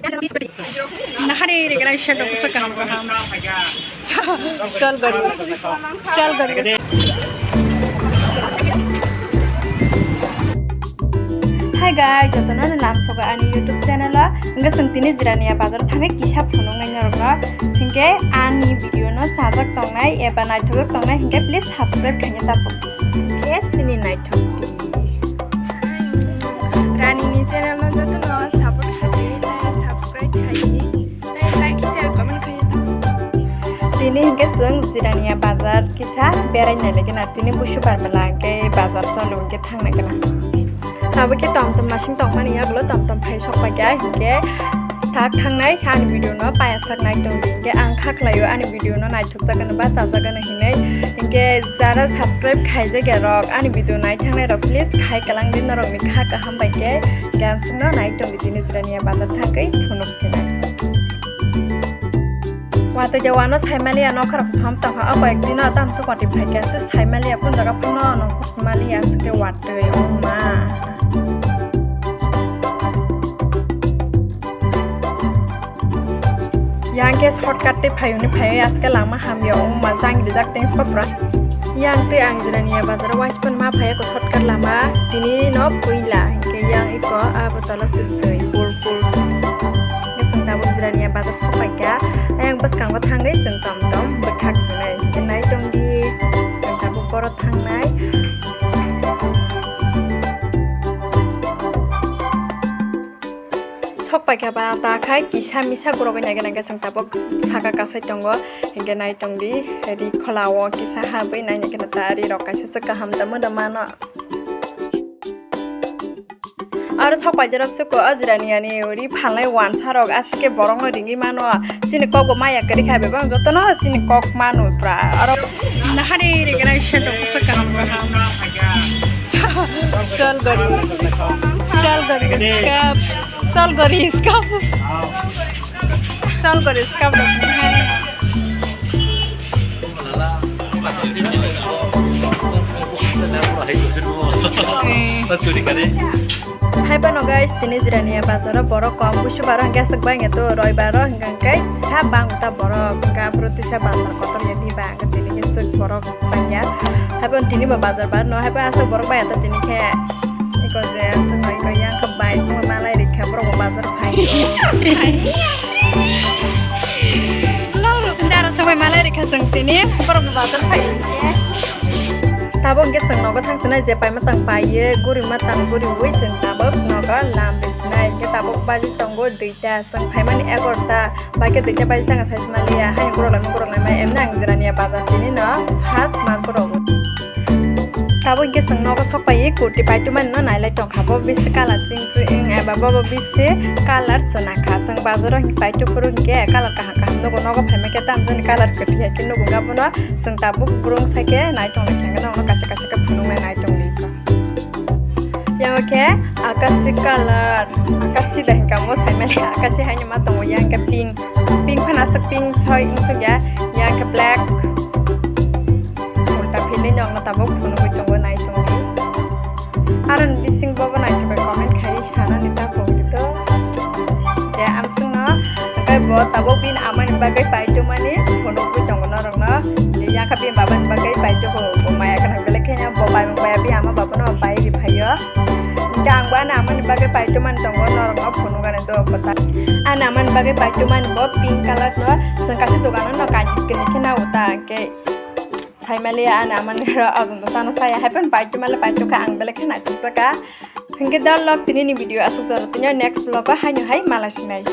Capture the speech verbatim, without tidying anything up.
Nahari regrai shado kusa kaham kaham. Chal gari. Chal gari. Hi guys, jotono no lam sogo ani YouTube channel o. Hingke chwng tini Jirania bazar thangwi kisa phunuknai norokno. Hingke ani video no sajak tongnai eba naithogok tongnai hingke please subscribe khaina tapuk. Hingke chini naithok di. Rani ni channel no jotono support khaidi, tei subscribe khaidi, tei like, share, comment khaidi. Tini hingke chwng Jirania bazar kisa berai nai lagi na, tini busu bar mela hingke bazar solo hingke thang nai gana. Abo khe tom tom nasing tongmani yagulo tom tom phai sok pai kha hingke thak thangnai ani video no paya sak nai tong di hingke ang kha khlai o ani video no naithok jagano ba chajagano hinwi. Hingke jara subscribe khaijak ya rok, ani video nai thangnai rok, please khai kalang di norok ni kha kaham bai khe. Hingke ang singno nai tong di tini Jirania bazar thangwi phunuk sinai. Watwi de wano saimaliya nokha rok som tongkha, o koyek dino tamsa kwtwi phaikha se saimaliya, phunjaga phano nongkhor simaliya se khe watwi, o ma. Yang khe shortcut tei phai hwnwi phaiwi aske lama hamya wngma jang rijak tei sopra. Yang tei ang Jirania bazar o waispan ma phai eko shortcut lama tini no puila hingke yang eko abo tola sitwi pul pul. Hingke chwng tabuk Jirania bazar sopaikha. Ayang bwskango thangwi chwng tom tom bwthak sinai hingke nai tongdi chwng tabuk boro thangnai. Sok paikha ba ta khai kisa misa gorok wngya gana hwnkhe chwng tabuk saka kasai tongo, hwnkhe nai tongdi ri khola o kisa habwi naina kheno ta ri rok kaisa se kaham tamo da mano. Aro sok paijak rok se ko ajira ni ani ri phalnai wansa rok aswk khe borok no ringwi mano, chini kok bo maya kwrwi kha bebak joto no chini kok mano pura aro. Nahari ri gana se tok se kaham kaham. Chol gori. Chol gori skap. Chol gori skap. Chol gori skap. Hai pano guys, tini jirania bazaro borok kom, busu baro hingke aswk bai to roibaro hingke sa bang ta borok hingke abro tisa bazar kotor ya di ba hingke tini ke suk borok. Banya. Haibo tini bo bazar bar no, haibo aswk borok baya ta tini khe. Iko je aswk no iko yang khe bai sung malai rikha borok bo bazar phai. Dara sung malai rikha sung tini borok bo bazar phai. Tabuk hingke sung nogo thang sinai je pai matang pai ye guri matang guri ui sung tabuk nogo lam ri sinai hingke tabuk baji tongo duita sung phaimani egarota. Bai khe duita baji tanga sai maliya, hai gorok laima gorok laima, emni ang jirania bazar tini no first ma gorok. Tabuk hingke chwng nogo sok pai kurti paitwmani no nailai tongkha, bo bisi colour ching ching eba bo bisi colour chwna kha. Chwng bazaro hingke paitu phuru hingke colour kaham kaham nugo, nogo phaima khe tamjani colour kwthwi hai khe nugo, abono chwng tabuk brung sai khe nai tong lai khe, nono kaisa kaisa khe phunuk nai nai tong lai kha. Yang khe akashi colour, akashi da hingka mo sai mali akashi hai ma tongo yang khe pink, pink phano aswk pink soi wngsuk ya, yang khe black. Ulta philwi nyok no tabuk phunugwi tongo nai tongdi. Aro ni bising bobo nai tongbai comment khai sanani ta phunugwi to. Ya amsung no, hingke bo tabuk bini amani bagwi paitwmani phunugwi tongo norok no. Yang khe bini babani bagwi paitwgo bo maya gwnang belai kheno bo bai mung bai bini ama baba no bai ri phaio. Hingke ang bo ani amani bagwi paitwmani tongo, norokno phunukgani do kwtal. Ani amani bagwi paitwmani bo pink colour no, chwng kaisa dogano no kainwi kwnwi khe nao ta, hingke saimaliya ani amani ro ajungo chana saya, haiphano paitwmale paitwkha ang belai khe naithokjaka. Hingke dalok tini ni video aswk jora, tini next vlog o haino hai malai sinai.